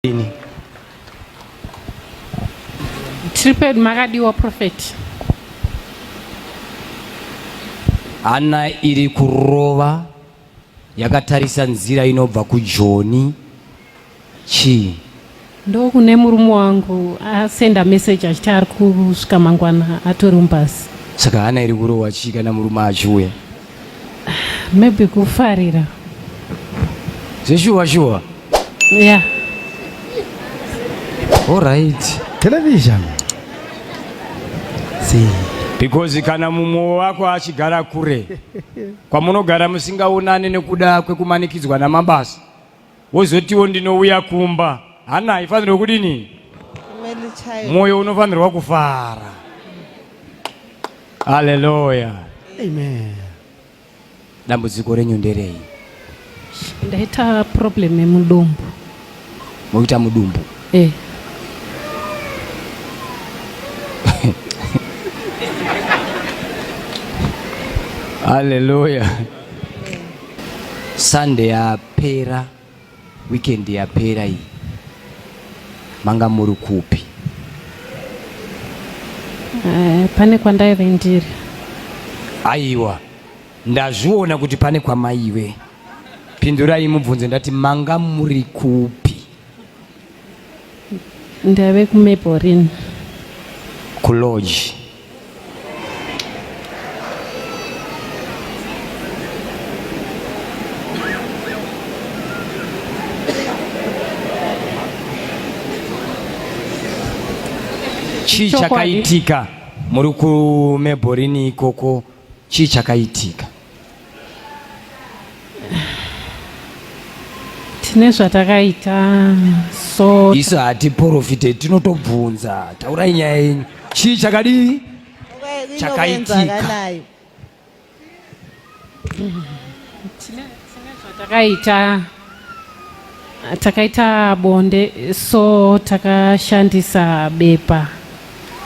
Ini. Tiri pedu makadiwa prophet. Hana iri kurova yakatarisa nzira inobva kujoni chii? Ndokune murume wangu asenda message achiti ari kusvika mangwana atori mubhasi. Saka hana iri kurova chii kana murume achiuya? Maybe kufarira. Zveshuwa shuwa. Yeah. All right. Television. See. Because kana mumwe wako achigara kure kwamunogara musingaonane nekuda kwekumanikidzwa namabasa wozotiwo ndinouya kumba hana haifanirwe kudini mwoyo unofanirwa kufara haleluya Amen. Dambudziko renyu nderei? Ndaita problem yemudumbu. Moita mudumbu? Eh. Haleluya. Sunday yapera, weekend yapera iyi. Manga muri kupi? Eh, pane kwandaive ndiri. Aiwa. Ndazviona kuti pane kwamaive. Pindurai mubvunze ndati manga muri kupi? Ndave kuMeborin. Kulodge. Chii chakaitika muri kuMeborini ikoko? Chii chakaitika? Tine zvatakaita so isu hatiprofite tinotobvunza. Taurai nyaya yenyu. Chii chakadii? Chakaitika. Tine zvatakaita takaita bonde so takashandisa bepa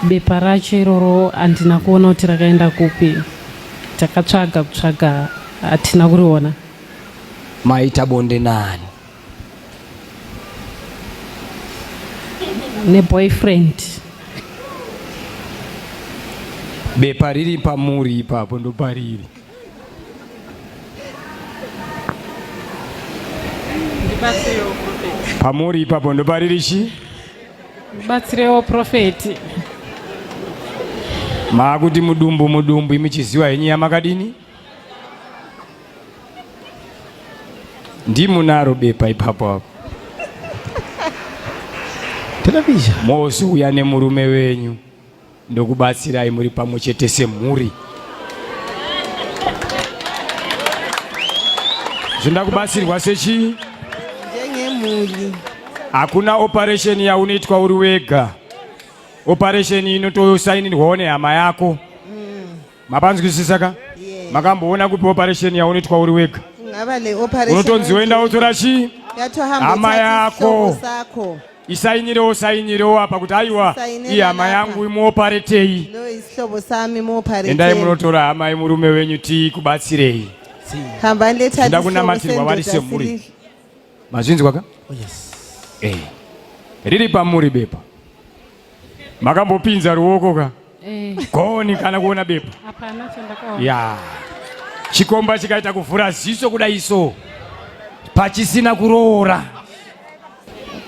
bepa racho iroro handina kuona kuti rakaenda kupi takatsvaga kutsvaga hatina kuriona maita bonde nani neboyfriend bepa riri pamuri ipapo ndopariri Pamuri ipapo ndopariri chi? Batsirewo prophet. Maakuti mudumbu mudumbu imi chiziwa henyu yamakadini? Ndimunaro bepa ipapo apo. Television. Mozouya nemurume wenyu. Ndokubatsirai muri pamwe chete semhuri. Zvinda kubatsirwa sechii? Njengemhuri. Hakuna operation yaunoitwa uri wega. Operation inotosainirwawo nehama yako. Mapanzwisisa ka? Yeah. Makamboona kupi operation yaunoitwa uri wega? Kungaba le operation. Unotonzi woenda wotora chii? Yatohamba Hama uthathe yako. isihlobo sakho. Isainirewo sainirewo apa kuti aiwa Sainira iyi hama lapha. yangu imuoparetei. Lo isihlobo sami muoperate. Endai munotora hama yemurume wenyu tikubatsirei. Hambani lethatha Zvinoda isihlobo kunamatirwa vari sendoda semhuri. sili- Mazvinzwa ka? Oh yes. Eh. Riri pamuri bepa. Makambopinza ruoko ka? Eh. Goni kana kuona bepa. Hapana chandakaona. Ya. Chikomba chikaita kuvhura ziso kudai so. Pachisina kuroora.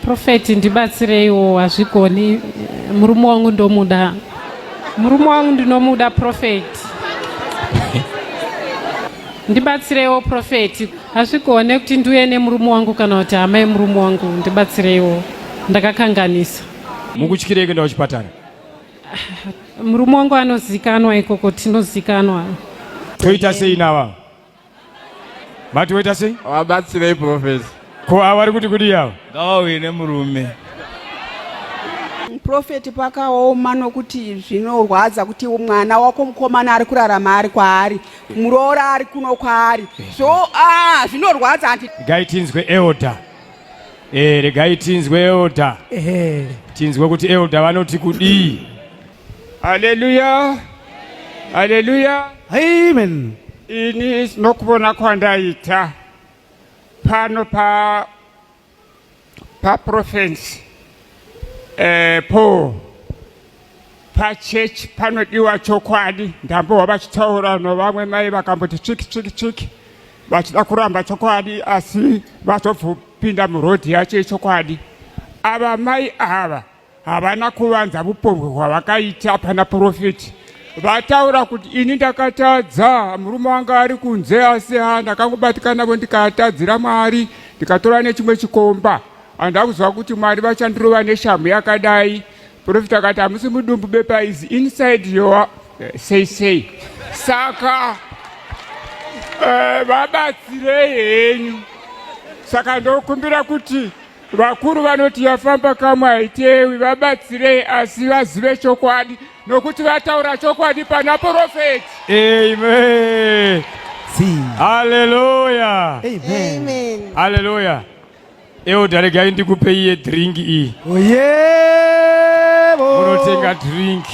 Prophet ndibatsireiwo hazvigoni murume wangu ndomuda. Murume wangu ndinomuda prophet. Ndibatsireiwo prophet. Hazvigone kuti ndiuye nemurume wangu kana kuti hama yemurume wangu ndibatsireiwo. Ndakakanganisa. Mukutyirei kuenda kuchipatara? Murume wangu anozikanwa ikoko tinozikanwa. Toita sei nava? Mati woita sei? Vabatsirei profesa. Ko ava vari kuti kudii ava? Ngavauye nemurume. Prophet pakaoma nokuti zvinorwadza kuti mwana wako mukomana ari kurarama ari kwaari, muroora ari kuno kwaari. So ah, zvinorwadza hanti. Regai tinzwe elder. Eh, regai tinzwe elder. Ehe. Tinzwe kuti elder vanoti kudii. Haleluya, haleluya. Amen. Ini nokuvona kwandaita pano pa paprovince eh, po pachechi panodiwa chokwadi. Ndambohwa vachitaura novamwe mai vakamboti tsviki tsviki tsviki vachida kuramba chokwadi, asi vazobvupinda murodhi yacho yechokwadi. Ava mai ava havana kuvanza vupombwe hwavakaita pana profiti. Vataura kuti ini ndakatadza, murume wanga ari kunze, asi ha ndakangobatikana ndikatadzira Mwari, ndikatora nechimwe chikomba. Handida kuziva kuti Mwari vachandirova neshamhu yakadai. Profita akati hamusi mudumbu, bepa is inside your sei sei. Saka vabatsirei henyu. Saka ndokumbira kuti vakuru vanoti yafamba kamwe haitewi, vabatsirei asi vazive chokwadi, nokuti vataura chokwadi pana profeti. Amen. See. Haleluya. Amen. Amen. Haleluya. Elder, regai ndikupe iye drink iyi. Oyebo. Munotenga drink.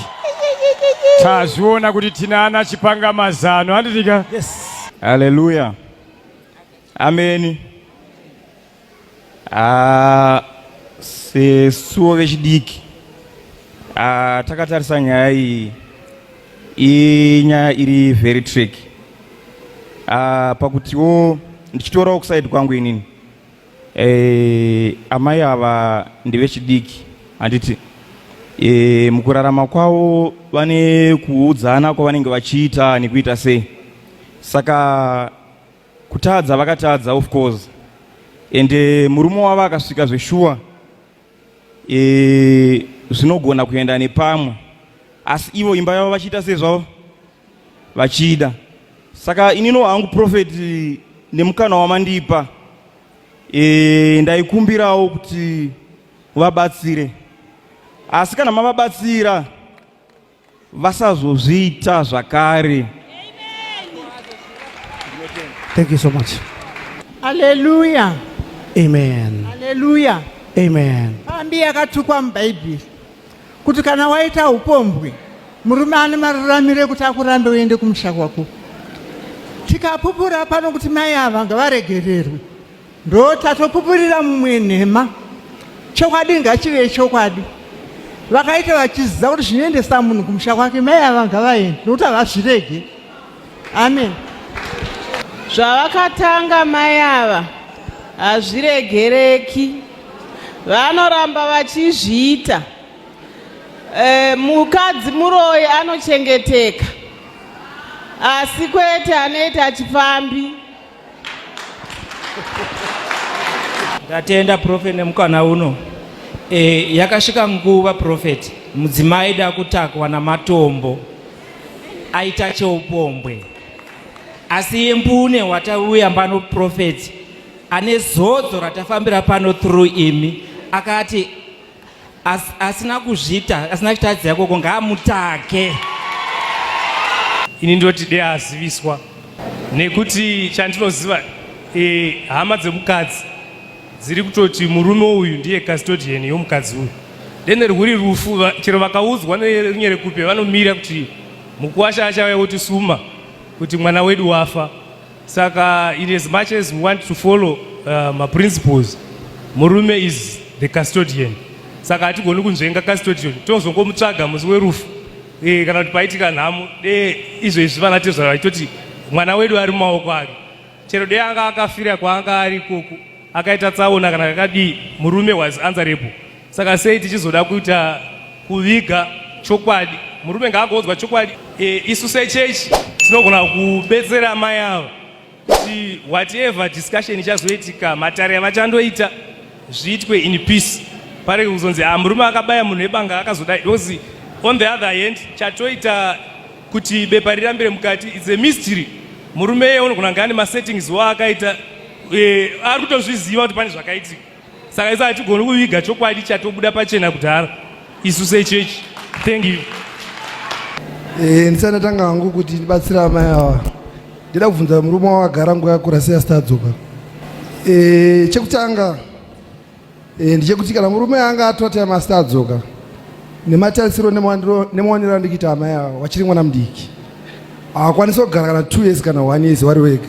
Tazviona kuti tina ana chipanga mazano, handitika? Yes. Haleluya. Ameni. Ah, sesuwo vechidiki, ah, takatarisa nyaya iyi, inyaya iri very tricky. Ah, pakutiwo ndichitorawo kuside kwangu inini, amai ava ndevechidiki, handiti? Mukurarama kwavo vane kuudzana kwavanenge vachiita nekuita sei. Saka kutadza vakatadza, of course, ende murume wavo akasvika zveshuwa, zvinogona kuenda nepamwe, asi ivo imba yavo vachiita sei zvavo vachida. Saka inino hangu, profeti, nemukana wamandipa, ndaikumbirawo kuti vabatsire, asi kana mavabatsira vasazozviita zvakare. Thank you so much. Haleluya. Amen. Haleluya. Amen. Pfambi yakatukwa muBhaibheri kuti kana waita upombwe, murume ane maruramiro ekuti akurambe uende kumusha kwako. Tikapupura pano kuti mai ava ngavaregererwe, ndo tatopupurira mumwe nhema. Chokwadi ngachive chokwadi. Vakaita vachiziva kuti zvinoendesa munhu kumusha kwake, mai ava ngavaende nokuti havazvirege. Amen. Zvavakatanga mai ava hazviregereki, vanoramba vachizviita. Mukadzi muroyi anochengeteka, asi kwete anoita chipfambi. Ndatenda, prophet, nemukana uno. Yakasvika nguva, prophet, mudzimai da kutakwa namatombo aita cheupombwe, asi imbune watauya pano, prophet, ane zodzo ratafambira pano through imi, akati asina kuzviita, asina kuchitadzira ikoko, ngaamutake. Ini ndoti de aziviswa, nekuti chandinoziva, hama dzemukadzi dziri kutoti murume uyu ndiye custodian yomukadzi uyu. Dene rwuri rufu, chero vakaudzwa nerunyerekupe vanomira kuti mukuwasha achauya kuti suma kuti mwana wedu wafa. Saka in as much as we want to follow maprinciples, murume is the custodian, saka hatigoni kunzvenga custodian, tozongomutsvaga musi werufu, kana kuti paitika nhamo. De izvezvi vana tezvara vachitoti mwana wedu ari mumaoko ake, chero de anga akafira kwaanga ari ikoko, akaita tsaona kana kakadii, murume was answerable. Saka sei tichizoda kuita kuviga chokwadi? Murume ngaangoudzwa chokwadi. Isu sechechi tinogona kubetsera mai ava kuti whatever discussion ichazoitika, matare avachandoita, zviitwe in peace, parege kuzonzi ah, murume akabaya munhu nebanga akazodai, because on the other hand chatoita kuti bepa rirambire mukati, it's a mystery. Murume iye unogona kunge ane masettings waakaita, ari kutozviziva kuti pane zvakaitika. Saka isu hatigoni kuviga chokwadi chatobuda pachena kudhara. isu sechechi. Thank you. Eh, ndisati ndatanga hangu kuti ndibatsire amai ava ndida kubvunza murume wawagara nguva yakura sei asati adzoka. Eh, chekutanga eh, ndechekuti kana murume anga atora time asati adzoka nematarisiro nemaonero andikuita amai ava wachiri mwana mudiki hawakwanisi kugara kana 2 years kana 1 years wari wega.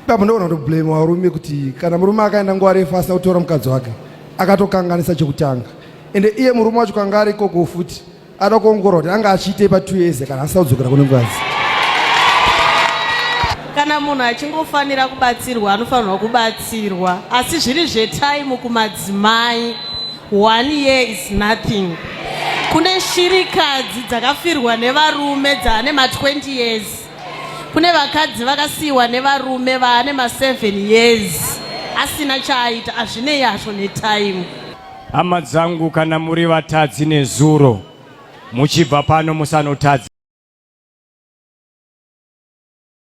Ipapo ndogona kutoblame varume kuti kana murume akaenda nguva refu asina kutora mukadzi wake akatokanganisa chekutanga. Ende iye murume wacho kanga ari ikoko futi ada kuongorora kuti anga achiitei pa 2 years kana asina kudzokera kune mukadzi. Kana munhu achingofanira kubatsirwa anofanirwa kubatsirwa, asi zviri zvetaimu kumadzimai, one year is nothing. Kune shirikadzi dzakafirwa nevarume dzaane ma 20 years, kune vakadzi vakasiyiwa nevarume vaane ma 7 years asina chaaita. Hazvinei hazvo netaimu. Hama dzangu, kana muri vatadzi nezuro, muchibva pano musanotadza.